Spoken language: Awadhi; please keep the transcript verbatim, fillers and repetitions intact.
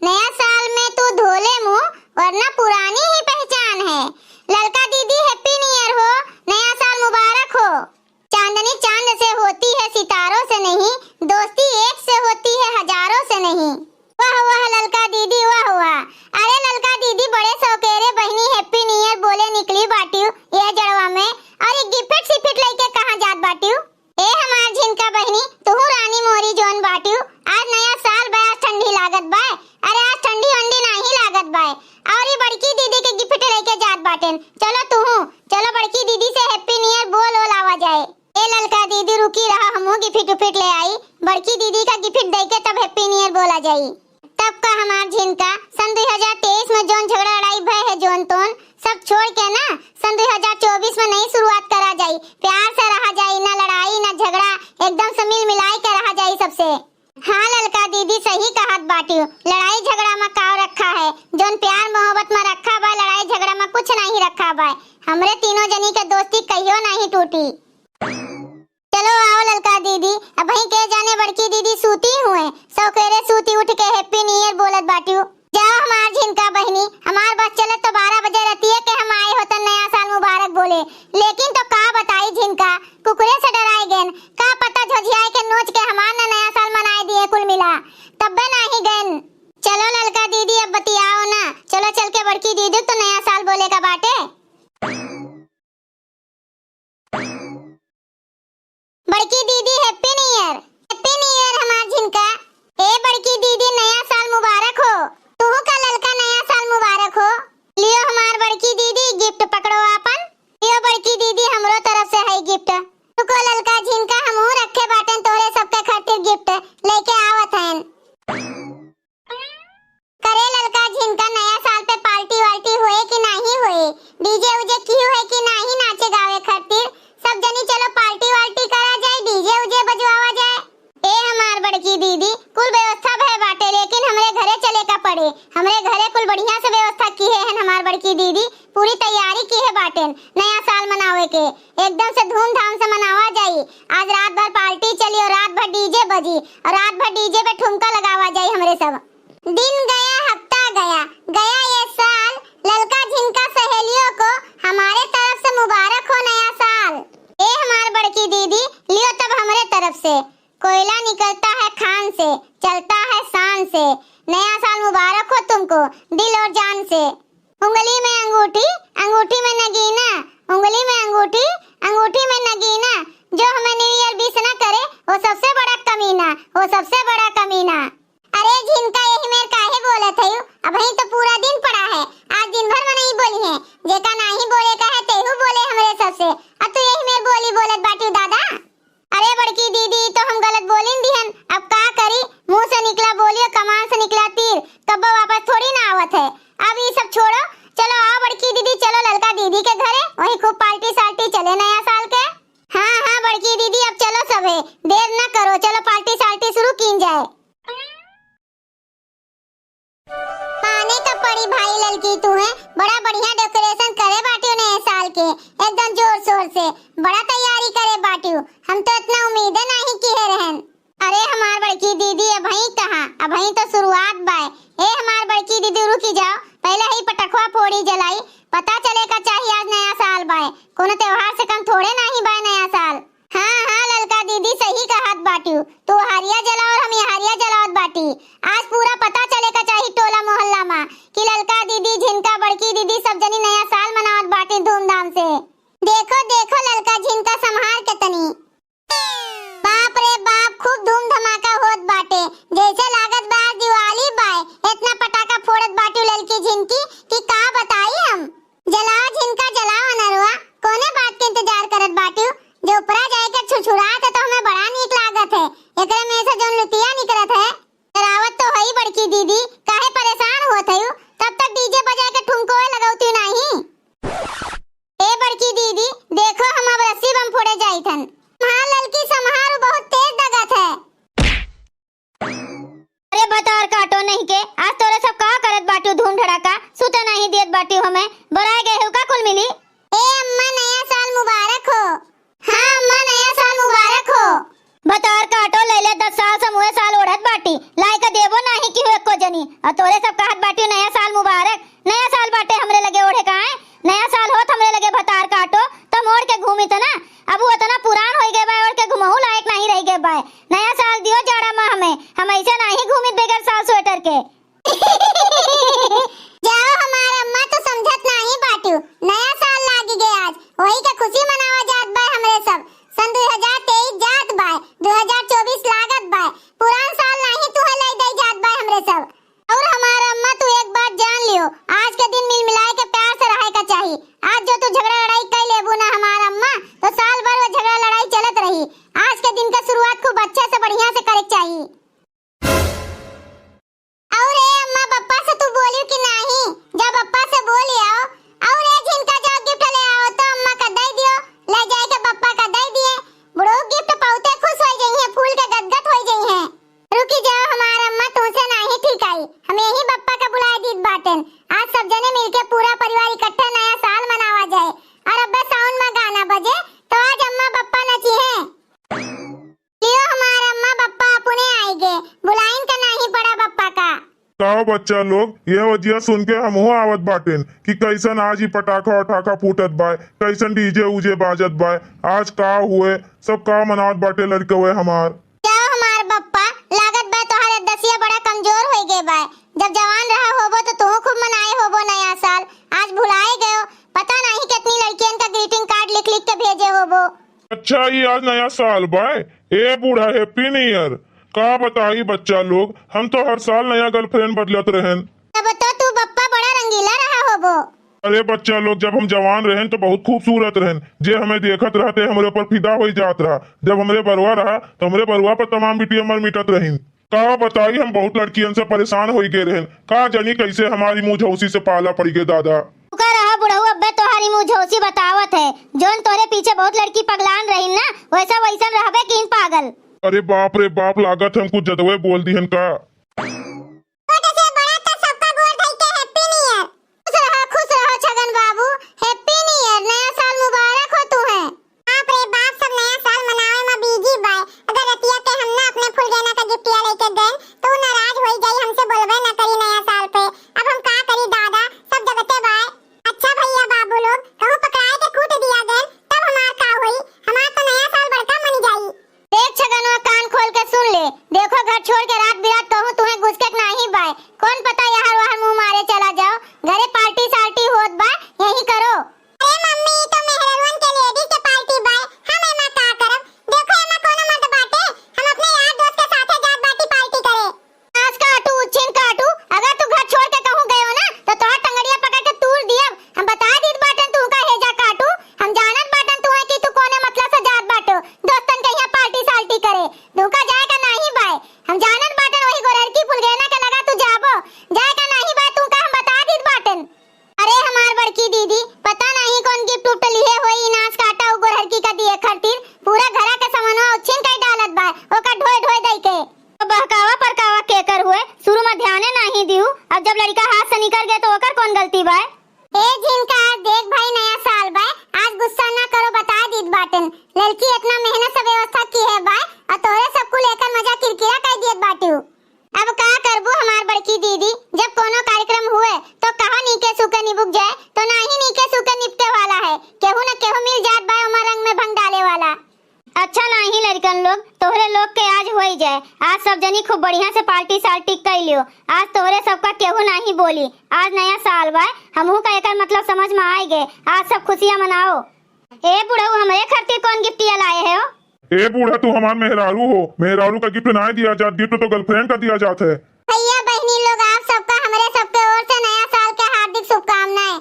नया साल में तू धोले मुंह, वरना पुरानी ही पहचान है। ललका दीदी, Happy New Year हो, नया साल मुबारक हो। चांदनी चांद से होती है, सितारों से नहीं, दोस्ती एक से होती है, हजारों से नहीं। वाह वाह ललका दीदी, वाह वाह। अरे ललका दीदी, बड़े सौकेरे बहिनी Happy New Year बोले निकली बाटिउ यह जड़वा में, और ये गिफिट सिफिट लइके कहाँ जात बाटिउ? ए हमार झिनका बहिनी, तुहू रानी मोरी जोन बाटिउ, आज नया साल बा, आज ठंडी लागत बा। अरे आज ठंडी वंडी नाही लागत बा। और ये बड़की दीदी के गिफ्ट लेके जात बाटेन। चलो तुहू, चलो बड़की दीदी से Happy New Year बोल ओल आवा जाए। ए ललका दीदी रुकी रहा, हमहू गिफ्ट उफिट ले आई। बड़की दीदी का गिफ्ट दे के तब Happy New Year बोला जाई। तब का हमार झिनका, सन दुई हजार तेईस में जोन झगड़ा लड़ाई भय है जोन तोन, सब छोड़ के ना सन दुई हजार चउबीस में नई शुरुआत करा जाई। प्यार से रहा जाई, ना लड़ाई ना झगड़ा, एकदम से मिल मिलाई के रहा जाई सबसे। हाँ ललका दीदी सही कहत बाटिउ, लड़ाई झगड़ा में का रखा है, जोन प्यार मोहब्बत में रखा बा, लड़ाई झगड़ा में कुछ नहीं रखा बा। हमरे तीनों जनी के दोस्ती कहियो नहीं टूटी। चलो आओ ललका दीदी, अबहीं के जाने बड़की दीदी सूती हुए, सौकेरे सूती उठ के Happy New Year बोलत बाटिउ। जाओ हमार झिनका बहिनी, हमार बस चले तो बारह बजे रतिये के हम आए होतन नया साल मुबारक बोले, लेकिन तो का बताई झिनका, कुकुरे से डराए गएन, का पता झोझियाए के नोच के हमार न नया साल मनाए दिए कुल मिला, तब्बे नाही गएन। चलो ललका दीदी अब बतियाओ ना, चलो चल के बड़की दीदी तो नया साल बोले का बाटे। बड़की दीदी Happy New Year। Happy New Year हमार झिनका। ए बड़की दीदी नया साल मुबारक हो। तुहू का ललका नया साल मुबारक हो। लियो हमार बड़की दीदी गिफ्ट पकड़ो आपन। लियो बड़की दीदी हमरो तरफ से है गिफ्ट। तुको ललका झिनका हमहू रखे बाटेन तोहरे सबके खातिर गिफ्ट लेके आवत हन। करे ललका झिनका नया साल पे पार्टी वार्टी होए कि नाही होए? डीजे उजे की होए कि नाही नाचे गावे खातिर? सब जनी चलो पार्टी वार्टी करा जाए, डीजे उजे बजवावा जाए। ए हमार बड़की दीदी, कुल व्यवस्था भय बाटे, लेकिन हमरे घरे चले का पड़े। हमरे घरे कुल बढ़िया से व्यवस्था किहे हन हमार बड़की दीदी, पूरी तैयारी किहे बाटेन नया साल मनावे के। एकदम से धूमधाम से मनावा जाई। आज रात भर पार्टी चली और रात भर डीजे बजी और रात भर डीजे पे ठुमका लगावा जाई हमरे सब। दिन गया, हफ्ता गया, गया ये साल। ललका झिनका सहेलियों को हमारे तरफ से मुबारक हो नया साल। ए हमार बड़की दीदी, लियो तब हमरे तरफ से। कोयला निकलता है खान से, चलता है शान से। नया साल मुबारक हो तुमको दिल और जान से। उंगली में अंगूठी, अंगूठी में नगीना, उंगली में अंगूठी, अंगूठी में नगीना। जो हमें New Year wish ना करे, वो सबसे बड़ा कमीना, वो सबसे बड़ा कमीना। अरे झिनका, यही मेर काहे बोलत हयू? अबहीं तो पूरा दिन पड़ा है, आज दिन भर में नहीं बोली है। जेका नाही बोले का है, तेहू बोले हमरे सबसे। अब तू यही मेर बोली बोलत बाटिउ दादा। अरे बड़की दीदी, तो हम गलत बोलिन दिहन, अब का करी? मुंह से निकला बोली और कमान से निकला तीर, कब्बो वापस थोड़ी ना आवत है। अब ई सब छोड़ो, चलो आओ बड़की दीदी, चलो ललका दीदी के घरे, वहीं खूब पार्टी सार्टी चले नया साल के। हाँ हाँ बड़की दीदी, अब चलो सभे, देर ना करो, चलो पार्टी सार्टी शुरू कीन जाए। माने तो पड़ी भाई ललकी, तू है बड़ा बढ़िया decoration करे बाटिउ नए साल के, एकदम जोर शोर से बड़ा तैयारी करे बाटिउ। हम तो इतना उम्मीदे नहीं किहे रहन। अरे हमार बड़की दीदी, अबहीं कहाँ, अबहीं तो शुरुआत बाय। ए हमार बड़की दीदी, रुकी जाओ, पहले ही पटखवा फोड़ी जलाई, पता चले का चाही आज नया साल बाय, कोनो त्योहार से कम थोड़े नाही बाय नया साल। हाँ हाँ ललका दीदी, सही कहत बाटिउ, तू हरिया जला और हम ये हरिया जलावत बाटी। आज पूरा पता चले का चाही टोला मोहल्ला मा कि ललका दीदी, झिनका, बड़की दीदी सब जनी नया साल मनावत बाटी धूमधाम से। देखो देखो ललका झिनका, संभार के तनी। बाप रे बाप, खूब धूम धमाका होत बाटे, जैसे लागत बा आज दिवाली बाय। जनी, और तोरे सब कहत बाटी नया साल मुबारक। नया साल बाटे हमरे लगे ओढ़े का है? नया साल होत हमरे लगे भतार काटो, त हम ओढ़ के घूमित ना। अब वो इतना पुरान होई गए बा, ओढ़ के घुमहू लायक नहीं रह गए बा। नया साल दियो जाड़ा मा हमें, हम ऐसे नहीं घूमित बगैर साल स्वेटर के। जाओ हमार अम्मा, तू समझत नाही बाटू। नया साल लागी गए आज, वही के खुशी मनावा जात बाय हमरे सब। सन दो हजार तेईस जात बाय, दो हजार चउबीस लागत बाय। पुरान साल नाही तुहे लाई दई जात बाय हमरे सब। और हमार अम्मा, तू एक बात जान लियो, आज के दिन मिल मिलाए के प्यार से रहे का चाही। आज जो तू झगड़ा लड़ाई कई लेबू ना हमार अम्मा, तो साल भर वो झगड़ा लड़ाई चलत रही। आज के दिन का शुरुआत खूब अच्छे से बढ़िया से करे के चाही। और ए अम्मा, बप्पा से तू बोलियो कि नाही? जा बप्पा से बोल आओ। और ए झिनका, जाओ गिफ्ट ले आओ तो अम्मा का दे दियो, ले जाए के बप्पा का दे दिए। बुढ़ऊ गिफ्ट पाउते खुश हो जाइए, फूल के गदगद हो जाइए। रुकी जाओ हमार अम्मा, तुमसे नाही ठीक आई, हम यही बप्पा का बुलाए दीत बाटेन। आज सब जने मिलके पूरा परिवार इकट्ठे नया साल मनावा जाए। और अब्बे साउंड में गाना बजे तो आज अम्मा बप्पा नची हैं। लियो हमार अम्मा बप्पा अपने आइगे, बुलाइन का नाही पड़ा बप्पा का। का बच्चा लोग, ये वजिया सुन के हमहू आवत बाटेन कि कैसन आज ही पटाखा उठाखा फूटत बाय, कैसन डीजे उजे बाजत बाय, आज का हुए, सब का मनावत बाटे लड़कवे हमार। जाओ हमार बप्पा, लागत बा तोहार दसिया बड़ा कमजोर होई गए बाय। जब जवान रहा होबो तो तू खूब मनाए होबो नया साल, आज भुलाए गयो। पता नहीं कितनी लड़कियन का ग्रीटिंग कार्ड लिख लिख के भेजे होबो। अच्छा, ई आज नया साल बाय? ए बूढ़ा, हैप्पी न्यू ईयर। का बताई बच्चा लोग, हम तो हर साल नया गर्लफ्रेंड बदलत रहन। तब तो तू बप्पा बड़ा रंगीला रहा होबो। अरे बच्चा लोग, जब हम जवान रहन तो बहुत खूबसूरत रहन, जे हमें देखत रहते हमरे ऊपर फिदा हो जात रहा। जब हमरे बरुआ रहा तो हमरे बरुआ पर तमाम बिटिया मर मिटत रहीन। का बताई, हम बहुत लड़कियन से परेशान होई गए रहन। का जानी कैसे हमारी मुँह झौसी से पाला पड़ी गए दादा। रुका रहा बुढ़ऊ, अब्बे तोहारी मुँह झौसी बतावत है। जोन तोरे पीछे बहुत लड़की पगलान रही ना, वैसा वैसन रहबे कीन पागल। अरे बाप रे बाप, लागत हम कुछ जदवे बोल दिहन का। छोटे से बड़ा तक सबका गोर धई के हैप्पी न्यू ईयर। खुश रहा, खुश रहा छगन बाबू, हैप्पी न्यू ईयर, नया साल मुबारक हो तुहे। बाप रे बाप, सब नया साल मनावे में बिजी बाय। अगर रतिया के हम ना अपने फुलगेना का गिफ्टिया लेके गए तो उ नाराज होई जाई, हमसे बोलबे ना करी नया साल पे। अब हम का करी दादा, सब जगते बाय। अच्छा भैया बाबू लोग, कहूँ पकड़ाए के कूट दिया गए तब हमार का होई? हमार तो नया साल बड़का मनी जाई। देख छगनवा, कान खोल के सुन ले, देखो घर छोड़ के रात बिरात कहूँ तुहे घुसके के नाही बाय। कौन पता यहाँ वहाँ मुँह मारे चला जाओ, घरे पार्टी सार्टी होत बा, यही करो। अरे मम्मी, ई तो मेहररुअन के लेडीज के पार्टी बाय, हम एमा का करब? देखो एमा कोनो मत बाटे, हम अपने यार दोस्त के साथे जात बाटी पार्टी करे। नास काटू, उच्छिन काटू, अगर तू घर छोड़ के कहूँ गयो ना तो तोहार टंगड़िया पकड़ के तूर दियब। हम बता दीत बाटन तू का हेजा काटू, हम जानत बाटन तू है कि तू कोने मतलब से जात बाटो, दोस्तन के यहाँ पार्टी सार्टी करे। तू का जाए का नाही बाय, हम जानत बाटन वही गोरहरकी फुलगेना के लगा तू जाबो, जाए का नाही बाय तू का हम बता दीत बाटन। अरे हमार बड़की दीदी, पता नहीं कौन गिफ्ट उफ्ट लिहे होई, ई नास काटा उ गोरहरकी का दिए खातिर। पूरा घरा के समनवा उच्छिन कई डालत बा, ओका ढोए ढोए दई के। तो बहकावा परकावा केकर हुए, शुरू में ध्याने नाही दिहू, अब जब लड़का हाथ से निकर गए तो ओकर कौन गलती बा? ए झिनका, आज देख भाई नया साल बा, आज गुस्सा ना करो, बता दीत बाटन। लड़की इतना मेहनत से व्यवस्था की है बा, और तोरे सब कुल एकर मजा किरकिरा कई दियत बाटू। अब का करबू हमार बड़की दीदी, जब कोनो कार्यक्रम हुए तो कहा नीके सूके निबुक जाए, तो नाही नीके सूके निपटे वाला है, केहू न केहू मिल जात बा ओमा रंग में भंग डाले वाला। अच्छा नाही लड़कन लोग, तोहरे लोग के आज होई जाए, आज सब जनी खूब बढ़िया से पार्टी सार्टी कई लियो, आज तोहरे सबका केहू नाही बोली, आज नया साल बा, हमहू का एकर मतलब समझ में आई गए, आज सब खुशियाँ मनाओ। ए बुढ़ऊ, हमरे खातिर कौन गिफ्टिया लाए है हो? ए बूढ़ा, तू हमार मेहरारू हो, मेहरारू का गिफ्ट ना दिया जात, गिफ्ट तो गर्लफ्रेंड का दिया जात है। भैया बहनी लोग, आप सबका हमरे सबके ओर से नया साल के हार्दिक शुभकामनाएं।